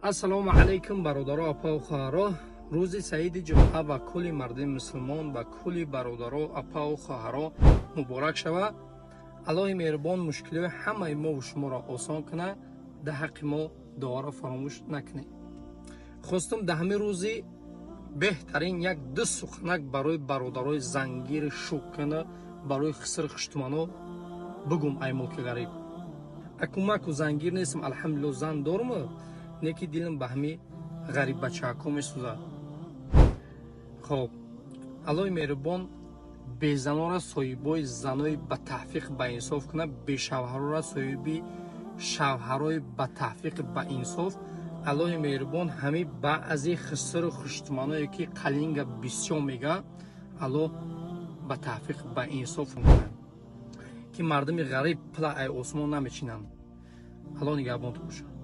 Ассалому алайкум, бародаро, апаву хоҳаро. Рӯзи саиди ҷумъа ба кулли мардуми мусулмон, ба кулли бародаро, апаву хоҳаро муборак шава. Аллоҳи меҳрубон мушкилиҳои ҳамаи мову шуморо осон кунад. Дар ҳаққи мо дуоро фаромӯш накунед. Хостум дар ҳамин рӯзи беҳтарин як ду суханак барои бародарои зангири шуккана, барои хисри хуштумано бугум. Ай мулки ғариб акумаку зангир нестам, алҳамдулилло, зан дорум, неки дилам ба ҳами ғариббачаако месӯзад. Хоб, Аллоҳи меҳрубон безанора соҳибои занои ба таҳфиқ ба инсоф кунад, бешавҳарора соҳиби шавҳарои ба таҳфиқ ба инсоф. Аллоҳи меҳрубон ҳами баъзе хисру хуштуманое, ки қалинга бисёр мега, Аллоҳ ба таҳфиқ ба инсоф кунад, ки мардуми ғариб пила ай осмон намечинанд. Аллоҳ нигаҳбонтон бошад.